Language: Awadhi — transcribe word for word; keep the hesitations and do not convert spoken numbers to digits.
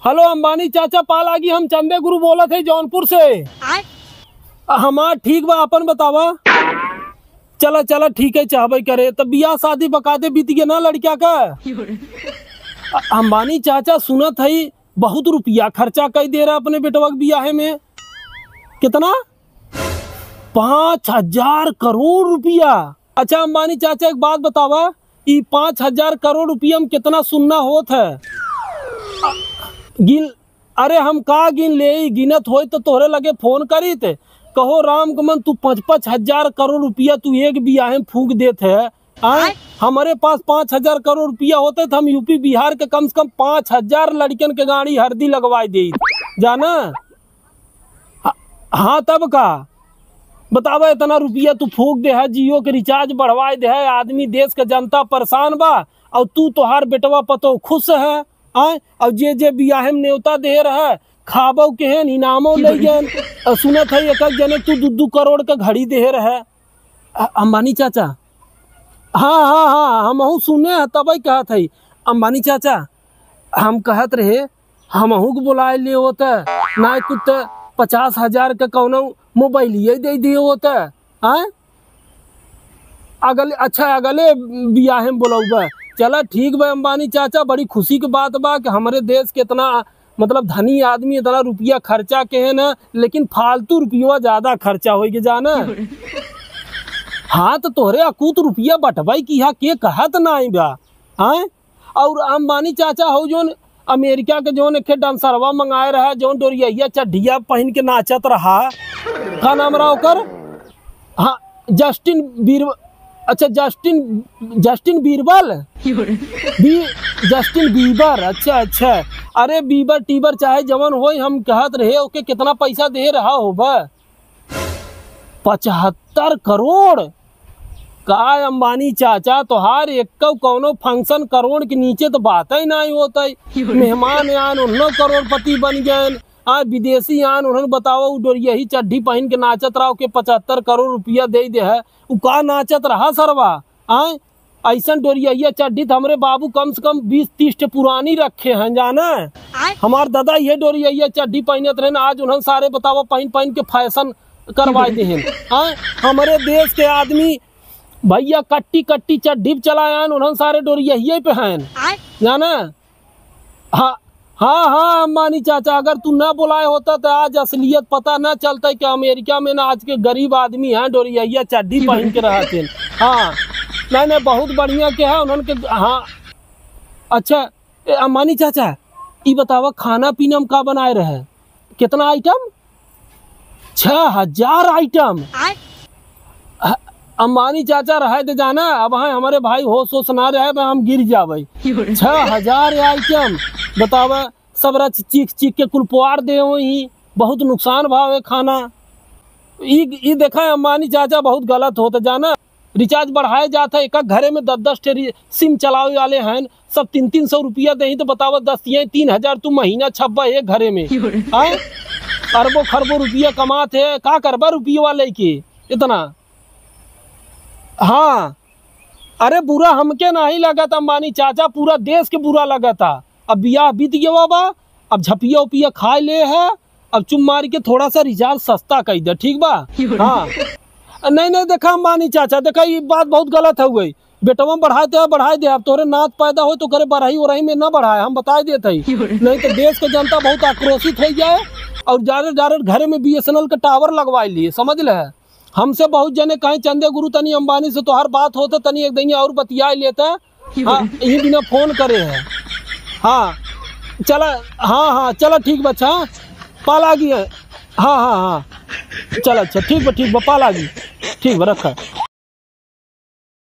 हेलो अंबानी चाचा, पा लागी, हम चंदे गुरु बोलत है जौनपुर से। आय? हमार ठीक बा, अपन बतावा। चला चला, ठीक है, चाहबे करे। तब बियाह शादी बकायदे बीत गया ना लड़किया का। अ-, अंबानी चाचा सुनत है बहुत रुपया खर्चा कर दे रहा अपने बेटवा के बियाहे में। कितना? पाँच हजार करोड़ रुपया। अच्छा अंबानी चाचा, एक बात बतावा, ई पाँच हजार करोड़ रुपया में कितना सुन्ना होत है? अ, गिन, अरे हम का गिन ले, गिनत होई तो तोहरे लगे फोन करीत। कहो राम के मन, तू पाँच पाँच हजार करोड़ रुपया तू एक बियाहे में फूंक देत है। आय? आय? हमरे पास पाँच हजार करोड़ रुपया होते तो हम यूपी बिहार के कम से कम पाँच हजार लड़कन के गाड़ी हरदी लगवाई देइत, जाना। हाँ, हाँ, तब का? बतावा, इतना रुपया तू फूंक दे है, जियो के रिचार्ज बढ़वाए दे है, आदमी देश के जनता परेशान बा, और तू, तोहार बेटवा पतो खुश है, आय? और जे जे बियाहे में नेवता दे रहा, खाबो केहन, इनामो ले गए। और सुनत है एक एक जने तू दू दू करोड़ के घड़ी दे रहा। अ-, अंबानी चाचा, हाँ, हाँ, हाँ, हमहू सुने हैं, तबे कहत है। अंबानी चाचा, हम कहत रहे, हमहू के बुलाए ले होत, ना कुछ तो पचास हजार के कौनो मोबाइलिये दे दिए होत, हाँ? अगले, अच्छा, अगले बियाहे में बुलौबे। चला ठीक बा अंबानी चाचा, बड़ी खुशी के बात बा कि हमरे देश के इतना, मतलब, धनी आदमी इतना रुपया खर्चा के है ना, लेकिन फालतू रुपया ज्यादा खर्चा होई के जाना। हाँ, तो तोहरे अकूत रुपया बटवाई की हा, के कहत नाई बा, हाँ? और अंबानी चाचा हो जौन अमेरिका के जौन एक ठे डांसरवा मंगाए रहा, जौन डोरिया चड्ढिया पहिन के नाचत रहा, का नाम रहा ओकर? हाँ, जस्टिन बीर-, अच्छा, जस्टिन, जस्टिन बीरबल? बी-, जस्टिन बीबर, अच्छा, अच्छा। अरे बीबर टीबर चाहे जवन होई, हम कहत रहे ओके कितना पैसा दे रहा होबा? पचहत्तर करोड़? का अंबानी चाचा, तोहार एक्को कौनो function करोड़ के नीचे तो बात ही नाई होत है। मेहमान आन, उन्हों करोड़पति बन गए, आ विदेशी आन, उन्होंने बताओ, उ डोरियही चड्ढी पहिन के नाचत रहा, ओके पचहत्तर करोड़ रुपया दे दे है, उ का नाचत रहा सरवा? आय, ऐसन डोरियहिया चड्ढी त हमरे बाबू कम से कम बीस तीस ठे पुरानी रखे हैं, जाना। आय? हमार दादा ये डोरियहिया चड्ढी पहिनत रहे ना, आज उन्हन सारे बतावा पहिन पहिन के fashion करवाए दे हैं। आय? हमरे देश के आदमी भैया कट्टी कट्टी चड्ढी चलाए हैं, उन्हन सारे डोरियहिए पे हैं। आय? जाना? हाँ, हाँ, हाँ, अंबानी चाचा, अगर तू ना बुलाए होता तो आज असलियत पता ना चलता कि अमेरिका में ना आज के गरीब आदमी हैं, डोरियहिया चड्ढी पहिन के रहत हैं। हाँ, नहीं, नहीं, बहुत बढ़िया के है, उन्हन के, हाँ। अच्छा, ए, अंबानी चाचा, ई बतावा, खाना पीना में का बनाए रहे? कितना item? छह हजार item। आय? ह-, अंबानी चाचा रहे दे जाना, अब हैं हमरे भाई होश होश ना रहे, अब हम गिर जावे। छह हजार item, बतावा, सब रच चीख चीख के कुल पुआर दे वही, बहुत नुकसान भाव है खाना। ई, ई देखा है, अंबानी चाचा बहुत गलत होत जाना। रिचार्ज बढ़ाए जात है, एक एक घरे में दस दस ठे रि-, सिम चलावे वाले हैं, सब तीन तीन सौ रुपया देही तो बतावा, दस ये तीन हजार तू महीना छब्बा एक घरे में। आय? अरबों खरबों रुपया कमात है, का करबा रुपया वाले के इतना? हाँ, अरे बुरा हमके नहीं लगत अंबानी चाचा, पूरा देश के बुरा लगत है। अब बियाह बीत गया बा, अब झपिया उपिया खाए ले है, अब चुप मार के थोड़ा सा रिचार्ज सस्ता कर दे, ठीक बा? हाँ। नहीं, नहीं, देखा अंबानी चाचा, देखा ये बात बहुत गलत है गई। बेटवा बढ़ाए दे, बढ़ाए दे, अब तोहरे नात पैदा होई तो करे बढ़ाई ओरही में ना बढ़ाए, हम बताए देत हई। नहीं तो देश के जनता बहुत आक्रोशित हो जाए और जारे जारे घरे में BSNL का tower लगवाए लिए, समझ ले। हमसे बहुत जने कहे, "चंदे गुरु, तनी अंबानी से तोहार बात होत, तनी एक दइया और बतियाए लेता।" हाँ, यही बिना फोन करे है। हाँ, चला, हाँ, हाँ, चला, ठीक बा, अच्छा, पाला गया। हाँ, हाँ, हाँ, चला, अच्छा, ठीक बा, ठीक बा, पाला गई, ठीक बा, रखा।